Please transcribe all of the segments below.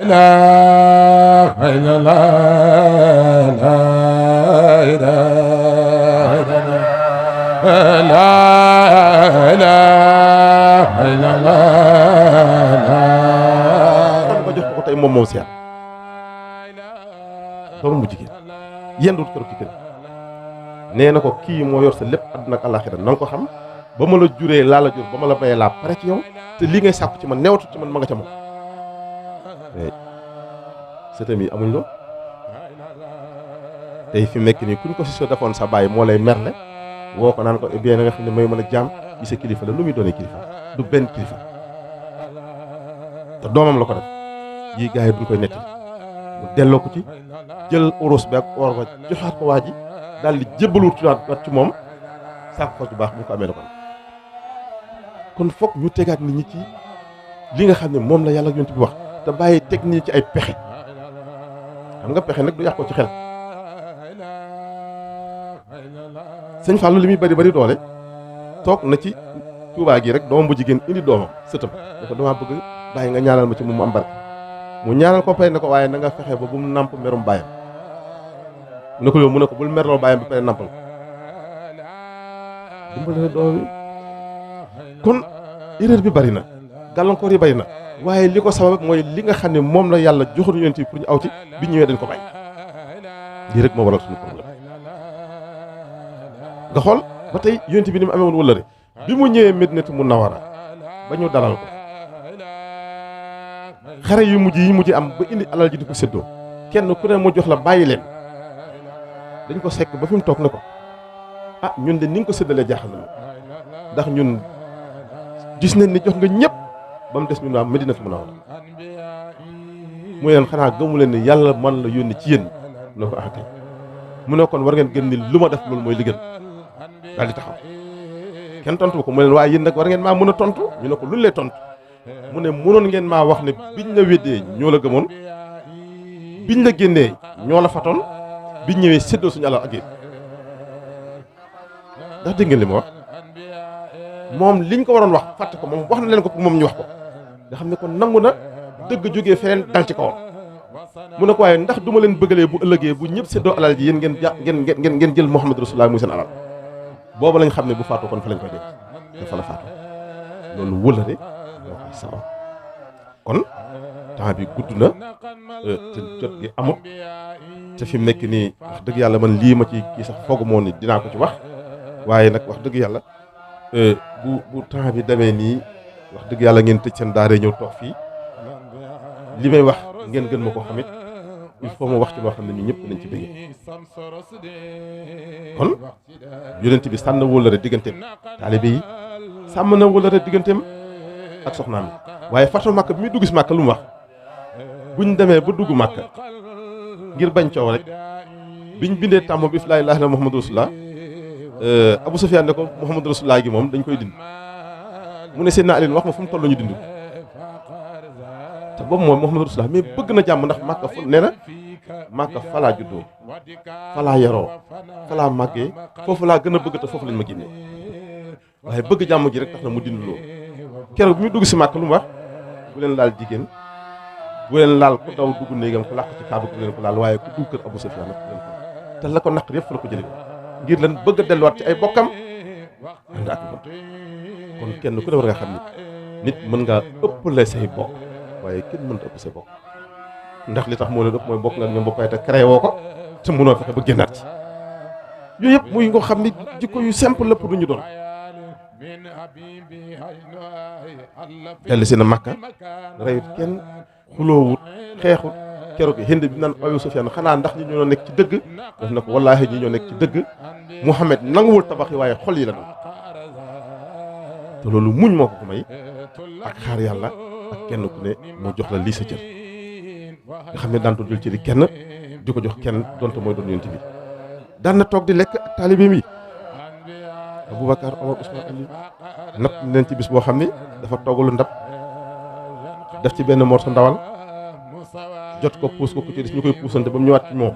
ilaha illallah la ilaha illallah la ilaha illallah ba jox ko tey moom seet doomam bu jigéen yendut keroog ci kër nee na ko kii moo yor sa lépp àdduna ak àllaaxira na nga ko xam ba ma la juree laa la jur ba ma la bayee laa pare ci yow te li ngay sàkku ci man newatu ci man ma nga ca moom mais sëtam yi amuñ loolu tey fi mu nekk nii kuñ ko si defoon sa bàyyi moo lay merle woo ko naan ko bien na nga xam ne may mën a jaam gi sa kilifa la lu muy doonee kilifa du benn kilifa te doomam la ko def yii gars yi duñ koy netti mu delloo ko ci jël urus bi ak or ba joxaat ko waa ji daal di jébbalu waat ci moom sàkk ko bu baax bu ko amee la kon foog ñu tegaat nit ñi ci li nga xam ne moom la yàlla yonent bi wax te bàyyi teg nit ci ay pexe xam nga pexe nag du yàq ko ci xel sëñ Fallou li muy bari bari doole toog na ci Tuubaa gi rek doomam bu jigéen indi doomam sëtam dafa damaa bëgg bàyyi nga ñaanal ma ci mu am barke mu ñaanal ko pare ne ko waaye na nga fexe ba bu mu nàmp merum bàyyam ne ko yow mu ne ko bul merloo bàyyam bi pare nàmpal dimbale doom yi kon erreur bi bari na gàllankoor yi bari na waaye li ko sabab mooy li nga xam ne moom la yàlla joxoon yonent yi pour ñu aw ci bi ñëwee dañ ko bàyyi lii rek moo waral suñu problème nga xool ba tey yonent bi ni mu amee woon wëllëre bi mu ñëwee Medinatu Munawwara ba ñu dalal ko xare yu mujj am ba indi alal ji di ko séddoo kenn ku ne mu jox la bàyyi leen dañ ko sekk ba fi mu toog ne ko ah ñun de ni nga ko séddalee jaaxal na ndax ñun gis nañ ni jox nga ñëpp ba mu des ñun waa Medinatu Munawwara mu leen xanaa gëmu leen ni yàlla man la yónni ci yéen mu ne ko ah kay mu ne kon war ngeen gën ni lu ma def loolu mooy li gën daal di taxaw kenn tontu ko mu leen waaye yéen nag war ngeen maa mën a tontu ñu ne ko luñ lay tontu mu ne mënoon ngeen maa wax ne biñ la weddee ñoo la gëmoon biñ la génnee ñoo la fatoon biñ ñëwee séddoo suñu alal ak yéen ndax dégg ngeen li ma wax moom liñ ko waroon wax fàtte ko moom wax na leen ko moom ñu wax ko nga xam ne kon nangu na dëgg jógee feneen dal ci kawam mu ne ko waaye ndax duma leen bëggalee bu ëllëgee bu ñëpp séddoo alal ji yéen ngeen jël Muhammad Rasulullah muy seen alal booba lañ xam ne bu faatoo kon fa lañ koy denc dafa la faatoo loolu wëllëre moo koy sabab kon temps bi gudd na te jot gi amut te fi mu nekk nii wax dëgg yàlla man lii ma ci kii sax foogu moo ni dinaa ko ci wax waaye nag wax dëgg yàlla bu temps bi demee nii wax dëgg yàlla ngeen tëj seen daara ñëw toog fii li may wax ngeen gën ma ko xamit il faut ma wax ci loo xam ne ñun ñëpp nañ ci bëgg kon yonent bi sànn wóllëre digganteem taalibe yi sàmm na wóllëre digganteem ak soxnaam yi waaye fatu màkk bi muy dugg si màkk lu mu wax buñ demee ba dugg màkk ngir bañ coow rek biñ bindee tàmm bi laa ilaaha illallaah Muhammadu Rasulullah Abu Sufyaan ne ko Muhammadu Rasulullah gi moom dañ koy dind mu ne Seydina Ali wax ma fu mu toll ñu dind te boobu moom Muhammadu Rasulullah mais bëgg na jàmm ndax màkka fu nee na màkka falaa juddoo falaa yaroo falaa màggee foofu laa gën a bëgg te foofu lañ ma génnee waaye bëgg jàmm ji rek tax na mu dind loolu keroog bi muy dugg si màkk lu mu wax bu leen laal jigéen bu leen laal ku daw dugg néegam ku làq ci kaaba bu leen ko laal waaye ku dugg kër Abu Sufyaan nag leen ko te la ko naqar yëpp fa la ko jëlee ngir lan bëgg a delluwaat ci ay bokkam ànd ak moom kon kenn ku ne war nga xam ni nit mën ngaa ëppale say bokk waaye kenn mënta ëpp say bokk ndax li tax moo leen ëpp mooy bokk nga ñoom ba pare te créé woo ko te mënoo fexe ba génnaat ci yooyu yëpp muy nga xam ni jikko yu simple la pour ñu doon dellu si na Makka reyut kenn xuloowut xeexut keroog Hind bi naan Abu Sufyaan xanaa ndax ñi ñoo nekk ci dëgg daf na ko wallaahi ñi ñoo nekk ci dëgg Muhammad nanguwul tabax yi waaye xol yi la nangu te loolu muñ moo ko ko may ak xaar yàlla ak kenn ku ne moo jox la lii sa cër nga xam ne daan ko jël cëri kenn di ko jox kenn donte mooy doon yonent bi daan na toog di lekk ak taalibeem yi Aboubacar Omar Ousmane Ali natt leen ci bis boo xam ni dafa toggalu ndab def ci benn morso ndawal jot ko puus ko ku ci des ñu koy puusante ba mu ñëwaat ci moom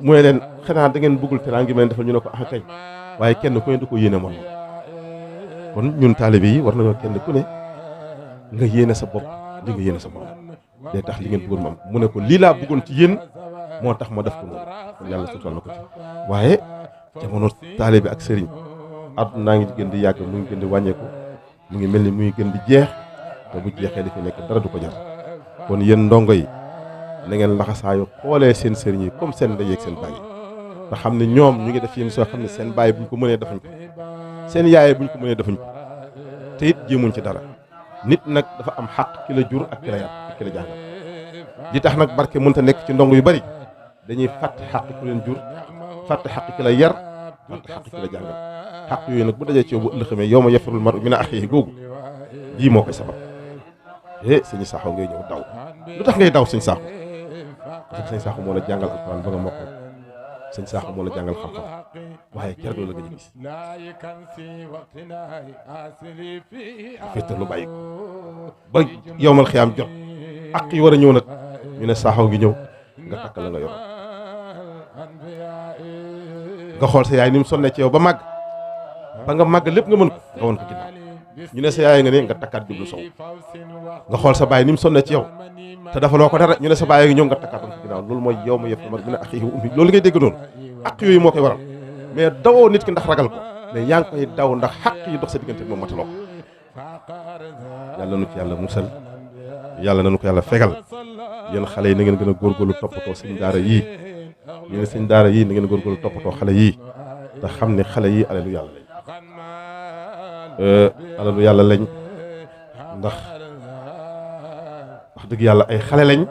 mu ne leen xanaa da ngeen bëggul teraanga gi ma leen defal ñu ne ko ah kañ waaye kenn ku ne da ko yéene moom kon ñun taalibe yi war nañoo kenn ku ne nga yéene sa bopp li nga yéene sa bopp day tax li ngeen bëggoon ma am mu ne ko lii laa bëggoon ci yéen moo tax ma def ko noonu kon yàlla suutal na ko ci waaye jamono taalibe ak sëriñ àdduna naa ngi gën di yàgg mu ngi gën di wàññeeku mu ngi mel ni muy gën di jeex te bu jeexee li fi nekk dara du ko jar kon yéen ndongo yi na ngeen laxasaayu xoolee seen sëriñ yi comme seen ndey ak seen baay te xam ne ñoom ñu ngi def yéen soo xam ne seen baay buñ ko mënee defuñ ko seen yaay buñ ko mënee defuñ ko te it jéemuñ ci dara nit nag dafa am xaq ki la jur ak ki la yar ak ki la jàngal li tax nag barke mënta nekk ci ndongo yu bari dañuy fàtte xaq ku leen jur fàtte xaq ki la yar fàtte xaq ki la jàngal xaq yooyu nag bu dajee ci yow bu ëllëgee yow ma yafirul mar'u min axiihi googu lii moo koy sabab sëñ Sakho ngay ñëw daw lu tax ngay daw sëñ Sakho parce que sëñ Sakho moo la jàngal alxuraan ba nga mokkal sëñ Sakho moo la jàngal xam-xam waaye keroog la nga gis féetal lu bàyyi ko ba yowmal xiyaam jot ak yi war a ñëw nag ñu ne Sakho ngi ñëw nga takk la nga yor nga xool sa yaay ni mu sonnee ci yow ba màgg ba nga màgg lépp nga mën ko nga won ko ginnaaw ñu ne sa yaay nga ne nga takkaat jublu sow nga xool sa baay ni mu sonnee ci yow te dafa loo ko dara ñu ne sa baay ngi ñëw nga takkaat ko ginnaaw loolu mooy yow ma yëf mag mi ne ak yi ummi loolu ngay dégg noonu ak yooyu moo koy waral mais dawoo nit ki ndax ragal ko mais yaa ngi koy daw ndax xaq yi dox sa diggante moom mataloo ko yàlla nu ci yàlla musal yàlla nanu ko yàlla fegal yéen xale yi na ngeen gën a góorgóorlu toppatoo sëñ daara yii yéen sëñ daara yii na ngeen góorgóorlu toppatoo xale yii te xam ne xale yii alalu yàlla lañ alalu yàlla lañ ndax wax dëgg yàlla ay xale lañ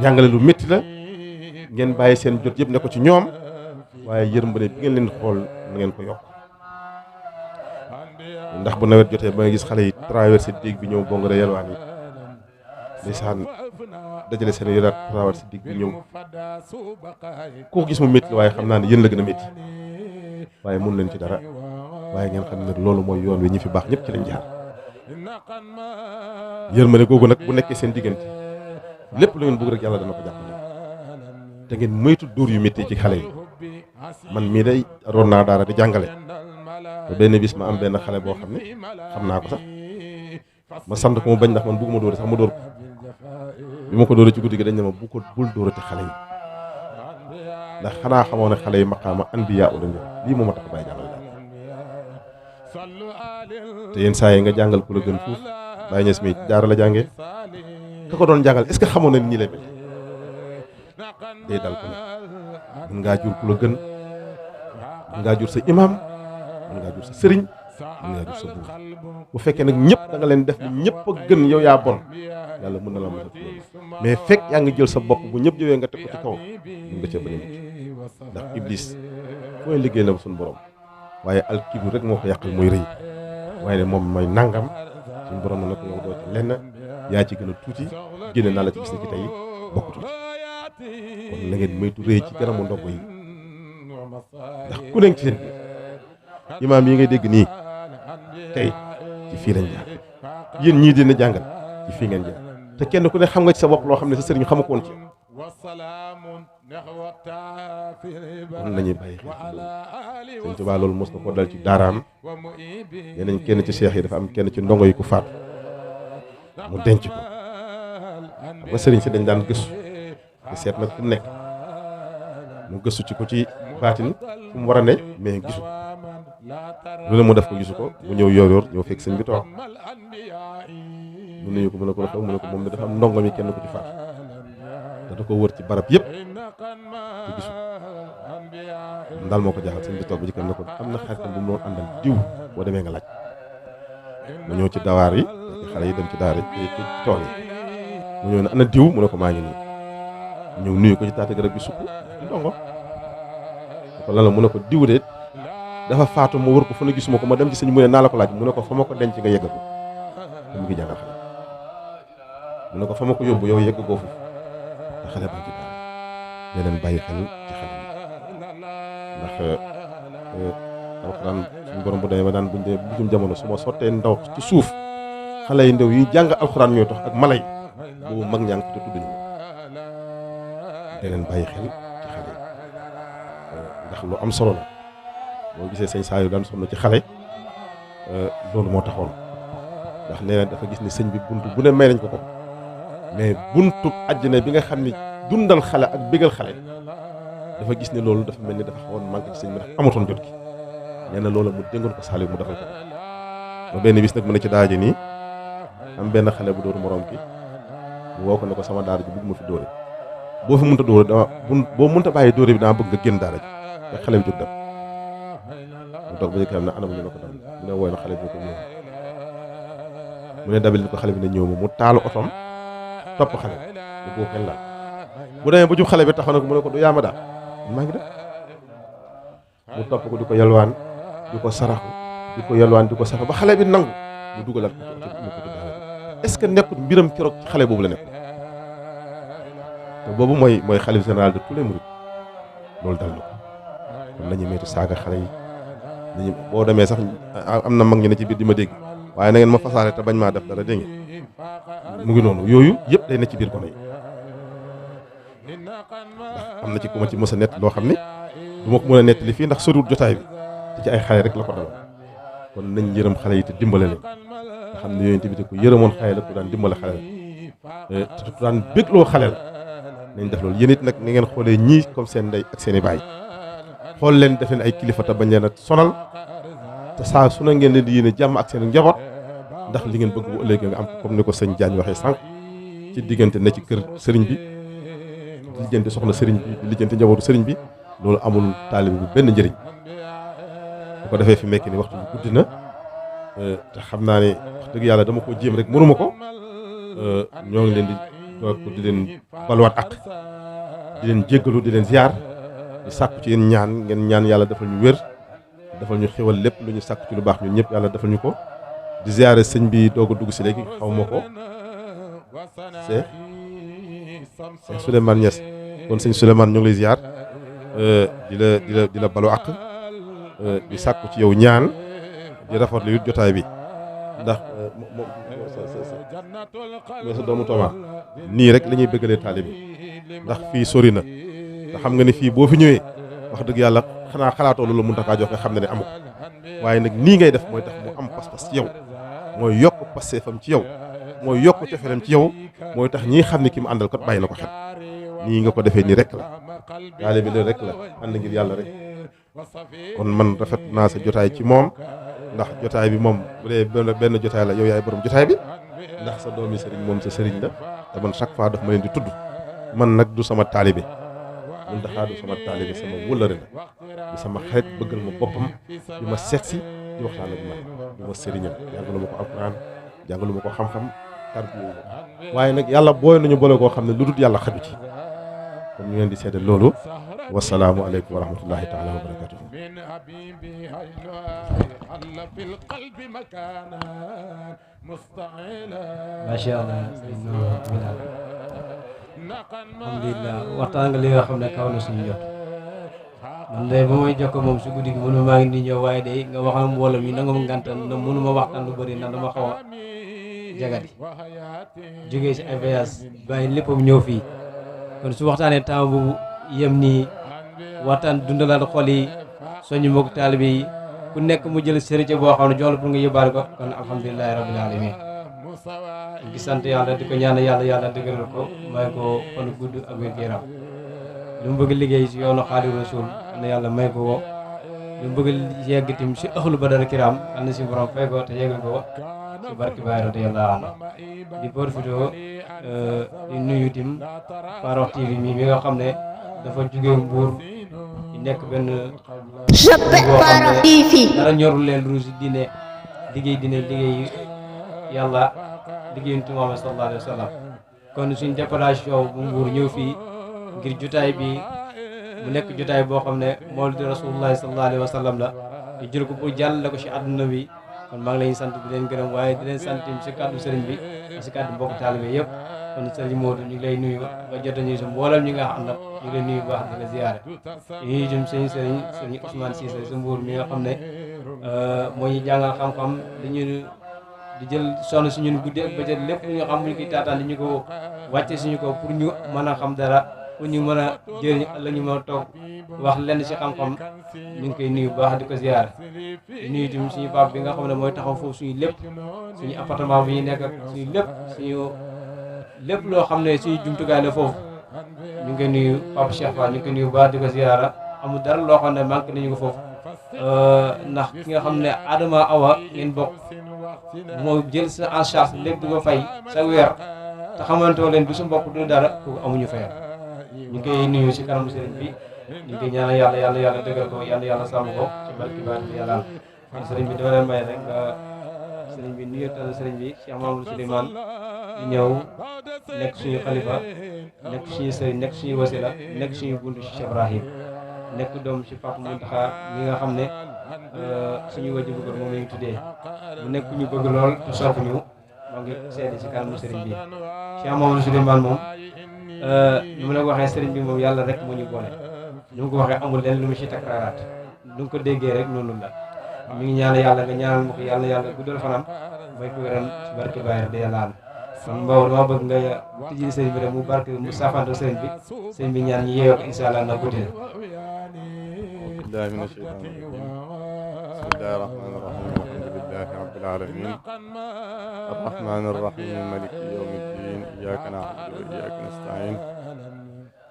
njàngale lu métti la ngeen bàyyi seen jot yëpp ne ko ci ñoom waaye yërmande bi ngeen leen xool na ngeen ko yokk ndax bu nawet jotee ba nga gis xale yi traversé digg bi ñëw bongore yelwaan yi ndeysaan dajale seen yoraat traversé digg bi ñëw ku ko gis mu métti la waaye xam naa ne yéen la gën a métti waaye mun leen ci dara waaye ngeen xam ne nag loolu mooy yoon wi ñi fi baax ñëpp ci lañ jaar yërmande googu nag bu nekkee seen diggante lépp lu ngeen bëgg rek yàlla dana ko jàppale te ngeen moytu dóor yu métti ci xale yi man mii day roon naa daara di jàngale te benn bis ma am benn xale boo xam ne xam naa ko sax ma sant ko mu bañ ndax man bëgguma dóore sax ma dóor ko bi ma ko dóore ci guddi gi dañ ne ma bu ko bul dóorati xale yi ndax xanaa xamoo ne xale yi maqaama anbiyaa u lañu lii moo ma tax bàyyi jàngale te yenn saa yi nga jàngal ku la gën fuuf bàyyi ñes mi jaara la jàngee ka ko doon jàngal est-ce que xamoon na nii lay mel day dal ko ne mën ngaa jur ku la gën mën ngaa jur sa imam mën ngaa jur sa sëriñ mën ngaa jur sa buur bu fekkee nag ñëpp da nga leen def ni ñëpp a gën yow yaa bon yàlla mën na la mën a mais fekk yaa ngi jël sa bopp bu ñëpp jëwee nga teg ko ci kaw mën nga cee bañ a mucc ndax iblis fooy liggéey la ba suñu borom waaye alkibir rek moo ko yàqal muy rëy waaye ne moom mooy nangam suñu borom na ko yow doo ci lenn yaa ci gën a tuuti génne naa la ci bis ni ki tey bokk tuuti kon na ngeen moytu rëy ci kanamu ndongo yi ndax ku nekk ci seen biir imaam yi ngay dégg nii tey ci fii lañ jaar yéen ñii dina jàngal ci fii ngeen jaar te kenn ku ne xam nga ci sa bopp loo xam ne sa sëriñ xamu ko woon ci kon nañuy bàyyi xel Sëñ Tuubaa loolu mos na ko dal ci daaraam nee nañ kenn ci seex yi dafa am kenn ci ndongo yi ku faatu mu denc ko xam nga sëriñ si dañ daan gëstu te seet nag fu mu nekk mu gëstu ci ko ci baatin fu mu war a ne mais gisu lu ne mu def ko gisu ko mu ñëw yor ñëw fekk sëñ bi toog mu nuyu ko mu ne ko xew mu ne ko moom ne dafa am ndongo mi kenn ko ci faatu te da ko wër ci barab yëpp te gisu daal moo ko jaaxal sëñ bi toog ba ci kanam ne ko am na xaritam bu mu doon àndal diw boo demee nga laaj mu ñëw ci dawaar yi xale yi dem ci daara ci tool yi mu ñëw ne ana diw mu ne ko maa ngi nii ñëw nuyu ko ci taata garab gi sukk di ndongo ko lan la mu ne ko diw de dafa faatu ma wër ko fa na gisuma ko ma dem ci sëñ mu ne naa la ko laaj mu ne ko fa ma ko denc nga yegg ko te mu ngi jàngal xale mu ne ko fa ma ko yóbbu yow yegg koo foofu te xale ba ci daara ne leen bàyyi xel ci xale yi ndax alxuraan suñu borom bu demee ba daan buñ dee bujum jamono su ma sottee ndaw ci suuf xale yi ndaw yi jàng alxuraan ñooy tax ak mala yi boobu mag ñaa ngi te tudduñu ko te leen bàyyi xel ci xale yi ndax lu am solo la boo gisee sëñ saa yu daan sonn ci xale loolu moo taxoon ndax nee na dafa gis ni sëñ bi buntu bu ne may nañ ko ko mais buntu àjjana bi nga xam ni dundal xale ak bégal xale dafa gis ne loolu dafa mel ni dafa xawoon manqué ci sëñ bi ndax amatoon jot gi nee na loolu mu déngoon ko Saliou mu defal ko ba benn bis nag mu ne ci daara ji nii am benn xale bu dóor moroom ki mu woo ko ne ko sama daara ji bëgg ma fi dóore boo fi mënta dóore dama boo mënta bàyyi dóore bi dama bëgg nga génn daara ji te xale bi jóg dem mu toog ba ñu kanam ne anam ñu ne ko dem mu ne wooy na xale bi ko ñëw mu ne dabil ni ko xale bi ne ñëw ma mu taalu otom topp xale bu boo kenn laal bu demee ba jub xale bi taxaw na ko mu ne ko du yaama daal maa ngi def mu topp ko di ko yalwaan di ko saraxu di ko yalwaan di ko saraxu ba xale bi nangu mu dugalaat ko ci daara est-ce que nekkul mbiram keroog ci xale boobu la nekk te boobu mooy xalif général de tous les mourides loolu dal na ko kon nañu metti saaga xale yi nañu boo demee sax am na mag ñu ne ci biir di ma dégg waaye na ngeen ma fasaale te bañ maa def dara dégg ngeen mu ngi noonu yooyu yëpp day ne ci biir gone yi ndax am na ci ku ma ci mës a nett loo xam ne du ma ko mën a nettali fii ndax soriwul jotaay bi te ci ay xale rek la ko dal kon nañ yërëm xale yi te dimbale leen nga xam ne yooyu tamit ku yërëmoon xale la ku daan dimbale xale la te ku daan bégloo xale la nañ def loolu yéen it nag ni ngeen xoolee ñii comme seen ndey ak seen i baay xool leen def leen ay kilifa te bañ leen a sonal te saa su na ngeen leen di yéene jàmm ak seen njaboot ndax li ngeen bëgg bu ëllëgee nga am ko comme ni ko sëñ Diagne waxee sànq ci diggante ne ci kër sëriñ bi di lijjanti soxna sëriñ bi di lijjanti njabootu sëriñ bi loolu amul taalibe bu benn njëriñ bu ko defee fi mekk ni waxtu bi guddi na te xam naa ne wax dëgg yàlla dama ko jéem rek mënuma ko ñoo ngi leen di toog di leen baluwaat ak di leen jéggalu di leen ziar di sàkku ci yéen ñaan ngeen ñaan yàlla defal ñu wér defal ñu xéwal lépp lu ñu sàkku ci lu baax ñun ñëpp yàlla defal ñu ko di ziare sëñ bi doog a dugg si léegi xaw ma ko c'est Souleymane Niass kon sëñ Souleymane ñu ngi lay ziar di la balu ak di sàkku ci yow ñaan di rafetlu yu jotaay bi ndax mooy sa doomu Tooma nii rek la ñuy bëggalee taalibe ndax fii sori na te xam nga ne fii boo fi ñëwee wax dëgg yàlla xanaa xalaatoo loolu mun takaa jox nga xam ne amu ko waaye nag nii ngay def mooy tax mu am pas-pas ci yow mooy yokk passeefam ci yow mooy yokk cofeelam ci yow mooy tax ñii xam ne ki mu àndal kat bàyyi na ko xel nii nga ko defee nii rek la taalibe bi rek la ànd ngir yàlla rek kon man rafet naa sa jotaay ci moom ndax jotaay bi moom bu dee benn jotaay la yow yaay borom jotaay bi ndax sa doomi sëriñ moom sa sëriñ la te man chaque fois daf ma leen di tudd man nag du sama taalibe mun taxaa du sama taalibe sama wëllëre la di sama xarit bëggal ma boppam di ma seet si di waxtaan ak man di ma sëriñam jàngalu ma ko alquran jàngalu ma ko xam-xam tarbiyu waaye nag yàlla booy nañu boole koo xam ne lu dul yàlla xaju ci kon ñu leen di seedal loolu wasalaamu aleykum wa rahmatullahi taala wa barakatuh macha allah alhamdulilah waxtaan nga li nga xam ne kaw na suñu jot man de ba may jokko moom su guddi gi mënu maa ngi di ñëw waaye day nga waxal mbooloo mi nanga ma ngantal na mënu ma waxtaan lu bëri ndax dama xaw a jagati jógee si ay voyage bàyyi léppam ñëw fii kon su waxtaanee temps boobu yem nii waxtaan dundalaat xol yi soñu mbokk taalibe yi ku nekk mu jël sëriñ boo xam ne jox la pour nga yóbbaale ko kon alhamdulilahi rabbil alamin di sant yàlla di ko ñaan yàlla dëgëral ko may ko fan gudd ak wér-gu-yaram lu mu bëgg liggéey si yoonu Xaadimu Rasuul na yàlla may ko wo lu mu bëgg yegg tim si ahlu badar kiram am na si borom fay ko te yeggal ko si barki Baay radiyallahu anhu di profité di nuyu tim Farokh TV mi nga xam ne dafa jóge Mbuur di nekk benn Farokh TV dara ñorul leen ruusi diine liggéey yàlla liggéeyantu Muhammad sallallahu alayhi wa sallam kon suñ déplacement bu Mbuur ñëw fii ngir jotaay bi mu nekk jotaay boo xam ne mawlidu rasulullahi sallallahu alayhi wa sallam la ñu jël ko pour jàllale ko si àdduna bi kon maa ngi leen sant di leen gërëm waaye di leen sant si kàddu sëriñ bi ak si kàddu mbokk taalibe yëpp kon sëriñ Modou ñu ngi lay nuyu nga jot a nuyu sa mboolem ñi nga xam ne ñu ngi lay nuyu bu baax di la ziyaare ñu ngi jëm sëriñ Ousmane Cissé sa Mbuur mi nga xam ne moo ñu jàngal xam-xam di jël sonn si ñun guddi ak bëccëg lépp lu ñu xam bu ñu koy taataan di ñu ko wàcce suñu ko pour ñu mën a xam dara fu ñu mën a jëriñ la ñu mën a toog wax lenn ci xam-xam ñu ngi koy nuyu bu baax di ko ziyaare di nuyu tamit suñu pap bi nga xam ne mooy taxaw foofu suñu lépp suñu appartement bi ñu nekk ak suñu lépp loo xam ne suñu jumtukaay la foofu ñu ngi koy nuyu Papa Cheikh Fall ñu ngi koy nuyu bu baax di ko ziyaara amul dara loo xam ne manqué nañu ko foofu ndax ki nga xam ne Adama Awa ngeen bokk moo jël sa en charge lépp di ko fay sa weer te xamantoo leen du sa mbokk du dara kooku amuñu fayal ñu ngi koy nuyu si kanamu sëriñ bi ñu ngi koy ñaanal yàlla dëggal ko yàlla sàmm ko ci barki baat bi yàlla kon sëriñ bi dama leen may rek nga sëriñ bi nuyotal sëriñ bi Cheikh Mamadou Souleymane di ñëw nekk suñu xalifa nekk suñu sëriñ nekk suñu wasila nekk suñu buntu ci Cheikh Ibrahim nekk doom ci Papa Mountakha mi nga xam ne suñu wajju bu góor moom la ñu tuddee mu nekk ñu bëgg lool te sopp ñu moo ngi seede ci kanamu sëriñ bi Cheikh Mamadou Souleymane moom ñu mën a waxee sëriñ bi moom yàlla rek moo ñu boole ñu ngi ko waxee amul leen lu mu ci takraaraat lu nga ko déggee rek noonu la mi ngi ñaan yàlla nga ñaanal ma ko yàlla guddal fanam may ko wéram ci barke Baye de yàlla am kon Mbow dama bëgg nga tijji sëriñ bi rek mu barke mu safante sëriñ bi ñaan ñi yeewoo ko incha allah na guddi billahi mina shaytaani rajim bismillahi rahmaani rahim alhamdulillahi rabbil alamin arrahmaani arrahim maliki yawmi ddin iyyaka na'budu wa iyyaka nasta'in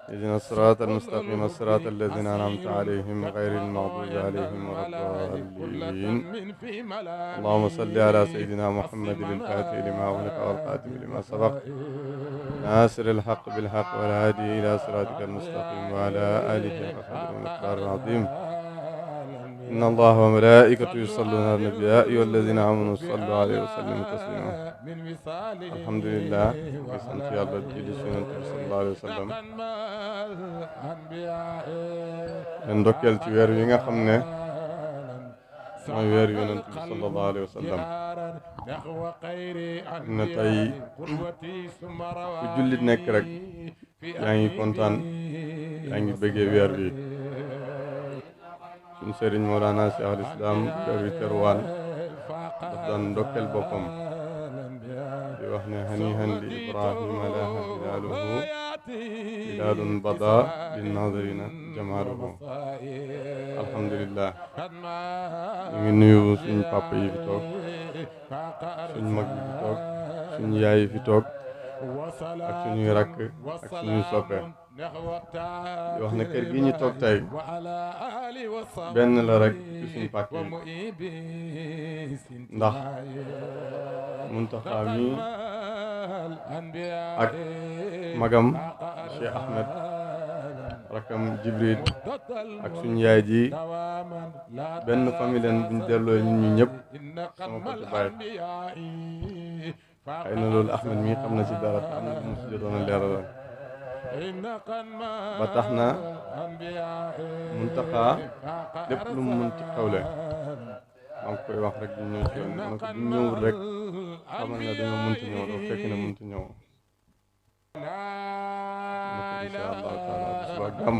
اهدنا الصراط المستقيم الصراط الذين أنعمت عليهم غير المغضوب عليهم ولا الضالين اللهم صل على سيدنا محمد الفاتح لما أغلق والخاتم لما سبق ناصر الحق بالحق والهادي إلى صراطك المستقيم وعلى آله وصحبه المقدار العظيم إن الله وملائكته يصلون على النبي يا أيها الذين آمنوا صلوا عليه وسلموا تسليما الحمد لله ngi sant yàlla julli ci Yonent bi sallallahu alayhi wa sallam leen ndokkeel ci weer wi nga xam ne mooy weer Yonent bi sallallahu alayhi wa sallam ne tey ku jullit nekk rek yaa ngi kontaan yaa ngi bëggee weer wi suñu sëriñ Mawlana Cheikh al Islam weer wi terwaan daf daan ndokkeel boppam di wax ne hanihan li Ibrahima laha hilaaluhu hilaalun bada linnaazirina jamaaluhu alhamdulillah ñu ngi nuyu suñ papa yi fi toog suñ mag yi fi toog suñ yaay yi fi toog ak suñuy rakk ak suñuy soppe di wax ne kër gi ñu toog tey benn la rek ci suñ pàkk yi ndax Muntaxa mi ak magam Cheikh Ahmed rakam Jibril ak suñ yaay ji benn famille leen buñ delloo ñun ñu ñëpp sama côté baay xëy na loolu Ahmed mi xam na ci dara te am na mu si jotoon a leeralal ba tax na Muntaxa lépp lu mu mën ci xewle maa ngi koy wax rek di ñëw ci yoon ma ko bu ñëwul rek xamal ne dañoo mënti ñëw dafa fekk ne mënti ñëw ma ko insha allahu taala bu suba gàmm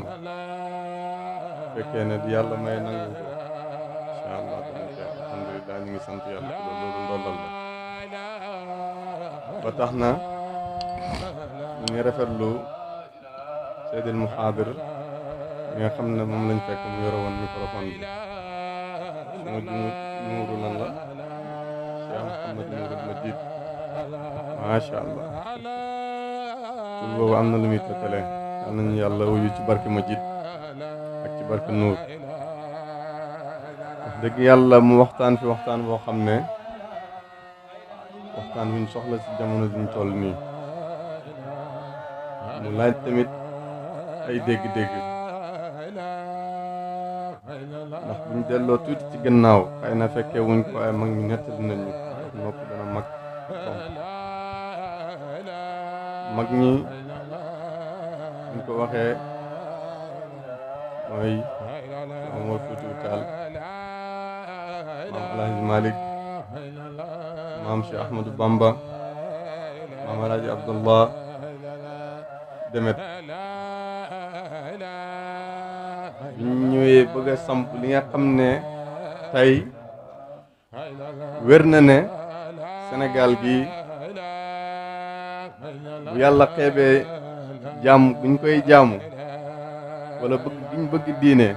fekkee ne yàlla may nangu ko insha allah dana ci alhamdulilah ñu ngi sant yàlla ci loolu ndollal la ba tax na ñu ngi rafetlu Seydil Muxaadir mi nga xam ne moom lañ fekk mu yore woon microphone bi suma nuuru lan la Cheikh Mouhamed Nuurul Majid macha allah tur boobu am na lu muy tëkkale yal nañu yàlla wuyu ci barke Majid ak ci barke Nuur wax dëgg yàlla mu waxtaan fi waxtaan boo xam ne waxtaan wi ñu soxla ci jamono ji ñu toll nii mu laaj tamit ay dégg-dégg ndax buñ delloo tuuti ci gannaaw xëy na fekkee wuñ ko ay mag ñu nettali nañu nopp dana mag mag ñi buñ ko waxee mooy Omar Fuutiyu Taal maam Alaaji Malik maam Cheikh Ahmadou Bamba maam Alaaji Abdullah Demet biñ ñëwee bëgg a samp li nga xam ne tey wér na ne Sénégal gi bu yàlla xeebee jaamu buñ koy jaamu wala bëgg giñ bëgg diine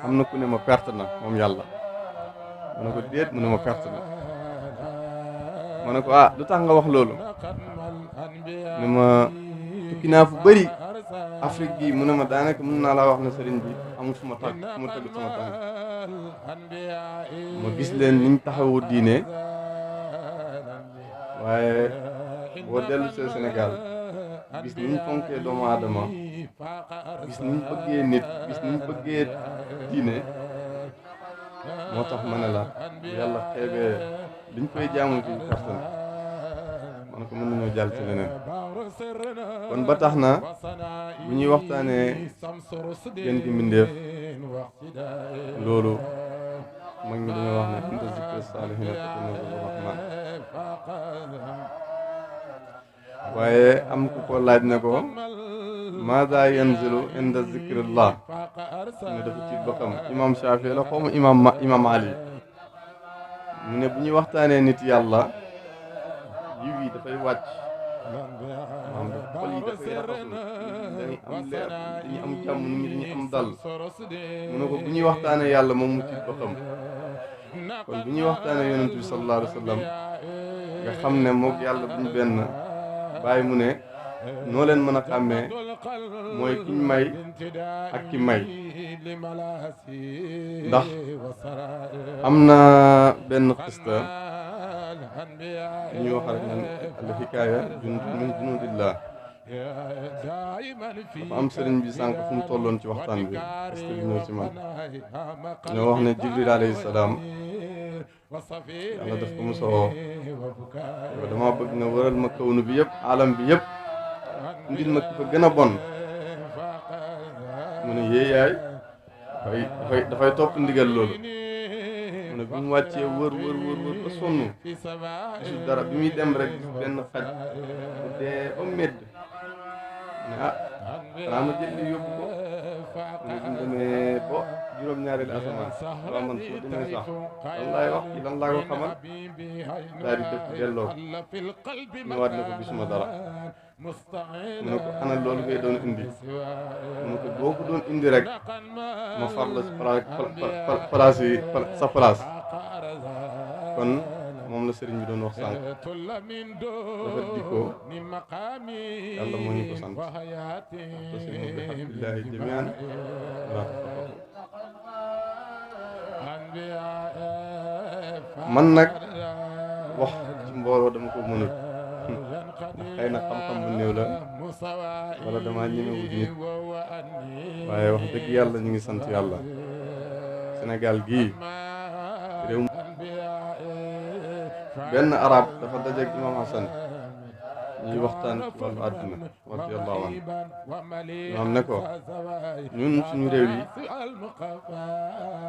am na ku ne ma perte na moom yàlla ma ne ko déet mu ne ma perte na ma ne ko lu tax nga wax loolu ne ma tukki naa fu bëri Afrique gi mu ne ma daanaka mën naa laa wax ne sëriñ bi amul fu ma tàgg fu ma tëgg sama tànk ma gis leen niñ taxawu diine waaye boo dellu see Sénégal gis niñ fonkee doomu aadama gis niñ bëggee nit gis niñ bëggee diine moo tax ma ne la bu yàlla xeebee liñ koy jaamu ci personne ma ne ko mën nañoo jàll ci leneen kon ba tax na bu ñuy waxtaanee gën gi mbindéef loolu mag ñi dañoo wax ne inda zikri saalihiina tatanazzalu rahmaan waaye am ku ko laaj ne ko maada yanzilu inda zikrillah mu ne dafa tiit ba xam imam Shaafi la xaw ma imam Ali mu ne bu ñuy waxtaanee nit yàlla yiw yi dafay wàcc maanaam xol yi dafay raxasu dañuy am leer dañuy am jàmm nit ñi dañuy am dal mu ne ko bu ñuy waxtaanee yàlla moom mu tiit ba xam kon bu ñuy waxtaanee yonent bi sallallahu alayhi wa sallam nga xam ne moog yàlla duñ benn bàyyi mu ne noo leen mën a xàmmee mooy kiñ may ak ki may ndax am na benn xista ñuy wax rek naan al hikaaya min junudillah dafa am sëriñ bi sànq fu mu tolloon ci waxtaan bi xista bi ñëw ci man ñoo wax ne Jibril alayhi salaam yàlla daf ko musa woo yow dama bëgg nga wëral ma kawnu bi yëpp alam bi yëpp indil ma ki fa gën a bon mu ne yéeyaay dafay topp ndigal loolu mu ne bi mu wàccee wër ba sonn gisul dara bi muy dem rek gis benn xaj bu dee ba medd mu ne xanaa ma jël li yóbbu ko mu ne bi mu demee bo juróom-ñaareelu asamaan waaw man su demee sax lan laay wax ci lan laa ko xamal daal di dëpp delloo ñëwaat ne ko gisuma dara mu ne ko ana loolu ngay doon indi mu ne ko boo ko doon indi rek ma far la place yi sa place kon moom la sëriñ bi doon wax sànq rafet jikko yàlla moo ñu ko sant tasimu bi hablillahi jamian wala tafarraqu man nag wax ci mbooloo dama ko mënul ndax xëy na xam-xam bu néew la wala damaa ñemewut nit waaye wax dëgg yàlla ñu ngi sant yàlla Sénégal gii réew benn arab dafa dajeeg imam Hassan ñuy waxtaan ci wàllu àdduna radiyallahu anhu imam ne ko ñun suñu réew yi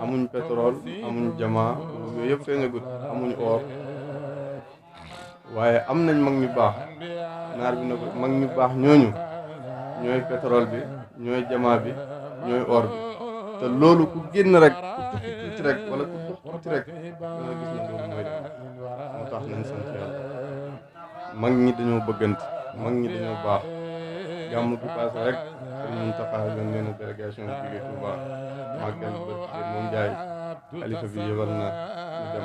amuñ pétrole amuñ jamaa yooyu yëpp feeñagut amuñ or waaye am nañ mag ñu baax naar bi ne ko mag ñu baax ñooñu ñooy pétrole bi ñooy jamaa bi ñooy or bi te loolu ku génn rek ku tukki tuuti rek wala ku dox tuuti rek danga gis ne loolu mooy dem moo tax nañ sant yàlla mag ñi dañoo bëggante mag ñi dañoo baax gàmmu bi passé rek Sëriñ Muntaxa yoon nee na délégation bi jóge Touba màggal ba moom jaay xalifa bi yebal na ñu dem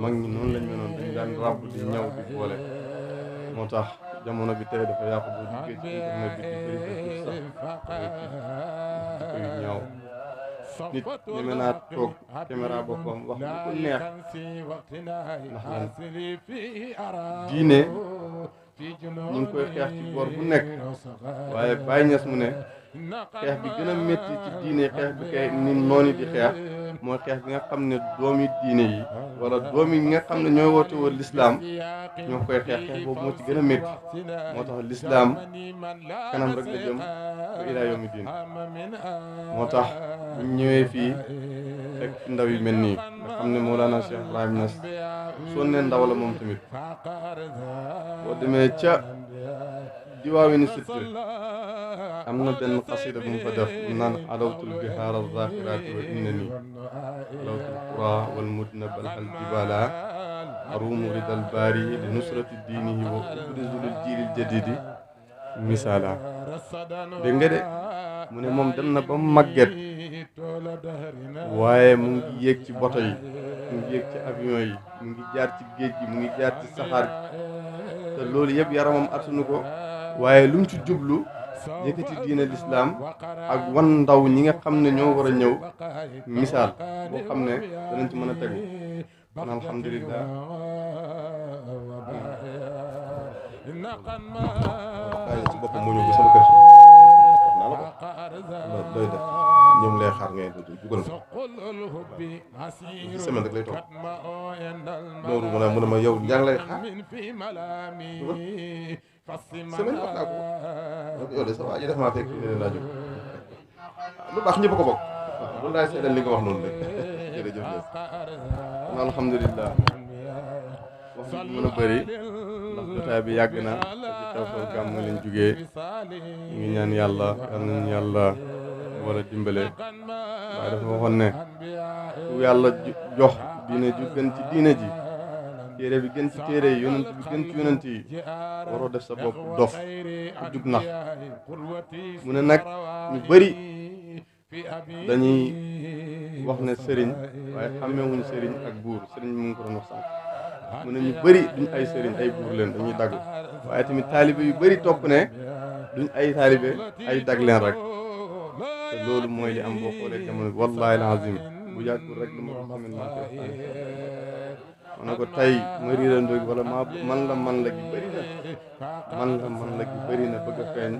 mag ñi noonu lañ menoon dañ daan ràbb di ñaw di boole moo tax jamono bi tey dafa yàqu bu duggee ci internet bi di bëri sax di koy ñaaw nit ñeme naa toog caméra boppam wax lu ko neex ndax lan diine ñu ngi koy xeex ci boor bu nekk waaye Baye Niass mu ne xeex bi gën a métti ci diine xeex bi kay ni noonu di xeex mooy xeex bi nga xam ne doomi diine yi wala doomi yi nga xam ne ñooy woote woon lislaam ñoo koy xeex boobu moo ci gën a métti moo tax lislaam kanam rek la jëm ba ilaa yawmi diin moo tax bu ñëwee fii fekk fi ndaw yu mel nii nga xam ne Mawlana Cheikh Ibrahim Niass sonnee ndaw la moom tamit boo demee ca diwaawini sitt am na benn xasida bu mu fa def mu naan alawtul bihaara zaxiraati wa innani alawtul qura wal mudna balhal jibala arumu ridal baari li nusrati diinihi wa ubrizu lil jiilil jadidi misaala dégg nga de mu ne moom dem na ba màgget waaye mu ngi yéeg ci bato yi mu ngi yéeg ci avion yi mu ngi jaar ci géej gi mu ngi jaar ci saxaar gi te loolu yëpp yaramam attunu ko waaye lu mu ci jublu yëkkati diine lislaam ak wan ndaw ñi nga xam ne ñoo war a ñëw misaal boo xam ne danañ ci mën a tegu kon alhamdulillah waaye ci boppam moo ñëw ba sama kër naa la ko doy def ñoom lay xaar ngay jugal ci semaine rek lay toog loolu mu ne ma yow yaa ngi lay xaar semaine wax naa ko yow de sa waa ji def maa fekk laa jóg lu baax ñëpp ko bokk waaw loolu laay seedal li nga wax noonu rek jërëjëf kon alhamdulillah wax bi mën a bëri ndax jotaay bi yàgg na ci xew-xew gàmm lañ jugee ñu ngi ñaan yàlla yal nañu yàlla wala dimbale waaye dafa waxoon ne ku yàlla jox diine ju gën ci diine ji téere bi gën ci téere yi yonent bi gën ci yonent yi waroo def sa bopp dof ku jug nax mu ne nag ñu bëri dañuy wax ne sëriñ waaye xàmmewuñu sëriñ ak buur sëriñ mu ngi ko doon wax sànq mu ne ñu bëri duñ ay sëriñ ay buur leen dañuy dagg waaye tamit taalibe yu bëri topp ne duñ ay taalibe ay dag leen rek te loolu mooy li am boo xoolee jamono bi wallahi alazim bu yàggul rek dama ko xamen man koy ma ne ko tey ma riirandoo wala man la gi bëri na man la gi bëri na bëgg a feeñ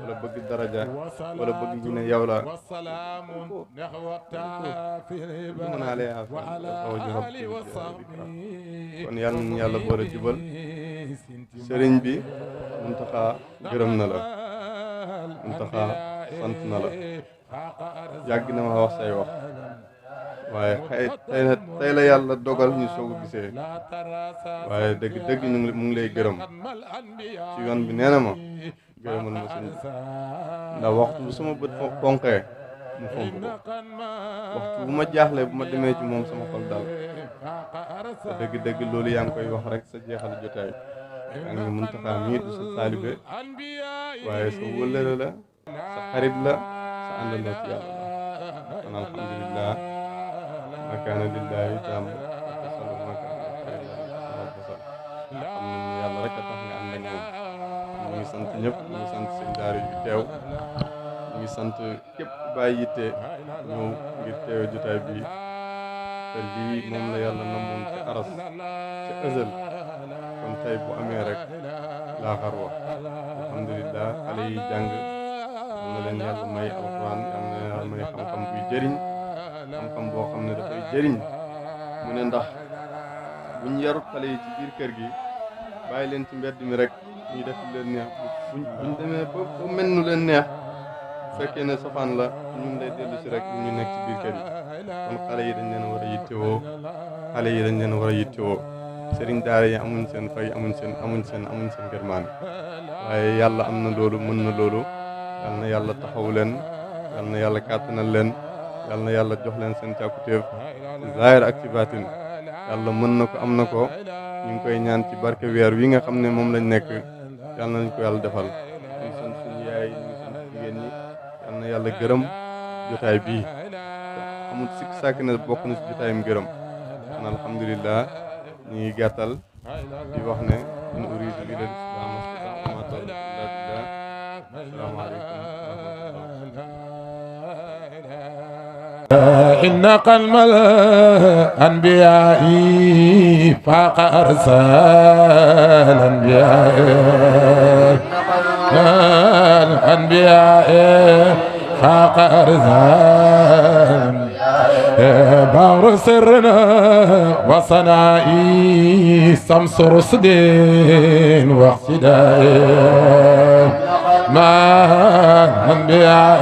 wala bëgg daraja wala bëgg ñu ne yow la mën naa lay xaw ji rab kon yàlla boole jubal sëriñ bi Muntaxa gërëm na la Muntaxa sant na la yàgg na ma wax say wax waaye tey la yàlla dogal ñu soog a gisee waaye dëgg mu ngi lay gërëm ci yoon bi nee na ma gërëmal ma sëñ bi ndax waxtu bu sama bët fonkee mu fonk ko waxtu bu ma jaaxlee bu ma demee ci moom sama xol dal te dëgg loolu yaa ngi koy wax rek sa jeexal jotaay yaa ngi Muntaxa mii du sa taalibe waaye sa wëllëre la sa xarit la sa àndandoo ci yàlla la kon alhamdulillah ma kaana lillahi taam fasal ma kaana fasal xam nañu yàlla rek a tax nga ànd ak moom ñu ngi sant ñëpp ñu ngi sant sëñ daara yi teew ñu ngi sant képp bàyyi yitte ñëw ngir teewe jotaay bi te lii moom la yàlla namoon ca aras ca ëzël kon tey bu amee rek laa xarwa alhamdulillah xale yi jàng am na leen yàlla may alquran am na leen yàlla may xam-xam buy jëriñ xam-xam boo xam ne dafay jëriñ mu ne ndax buñ yarut xale yi ci biir kër gi bàyyi leen ci mbedd mi rek ñuy def leen neex buñ demee ba mel nu leen neex bu fekkee ne safaan la ñun lay dellu si rek ñu nekk ci biir kër yi kon xale yi dañ leen war a yittewoo xale yi dañ leen war a yittewoo sëriñ daara yi amuñ seen fay amuñ seen gërmaande waaye yàlla am na loolu mën na loolu yal na yàlla taxaw leen yal na yàlla kàttanal leen yal na yàlla jox leen seen càkkutéef ci zaahir ak ci baatin yàlla mën na ko am na ko ñu ngi koy ñaan ci barke weer wi nga xam ne moom lañ nekk yal nañ ko yàlla defal ñu ngi sant suñu yaay ñu ngi sant jigéen ñi yal na yàlla gërëm jotaay bii amul sikk sàkk ne bokk na si jotaayam gërëm kon alhamdulillah ñu ngi gàttal di wax ne in uridu illa al-islaha mastata'tu wa ma tawfiqi illa billah assalaamu aleykum إن قلم الأنبياء فاق أرسال الأنبياء فاق أرسال بار سرنا وصنائي سمس رصد واقتداء ما الأنبياء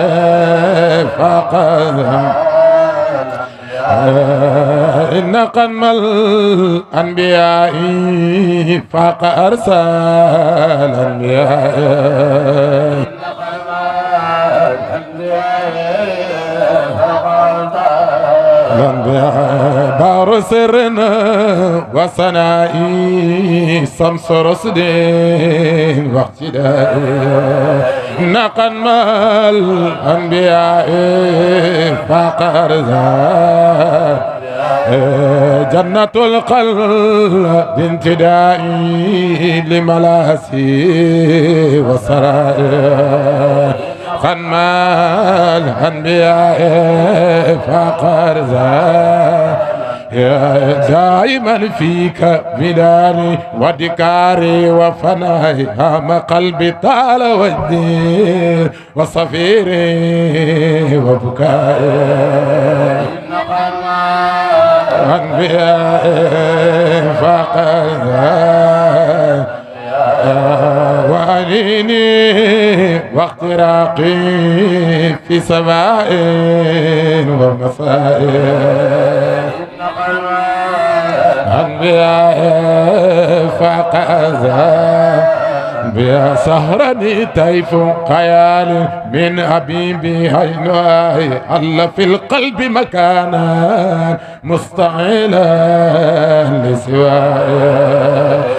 فاق إن قدم الأنبياء فاق أرسال الأنبياء الأنبياء بار وسرنا وسنائي سمس رصد واقتداء نقل ما الأنبياء فقرزا جنة القلب انتدائي لملاسي وسرائر خنما الأنبياء فقرزا دائما فيك بداري وذكاري وفناي هام قلبي طال وجدي وصفيري وبكائي أنبياء فقد وأنيني واختراقي في سماء ومساء أنبياء فقد بها سهرني طيف خيال من حبيبي عيناي الله في القلب مكانا مستعيلا لسواي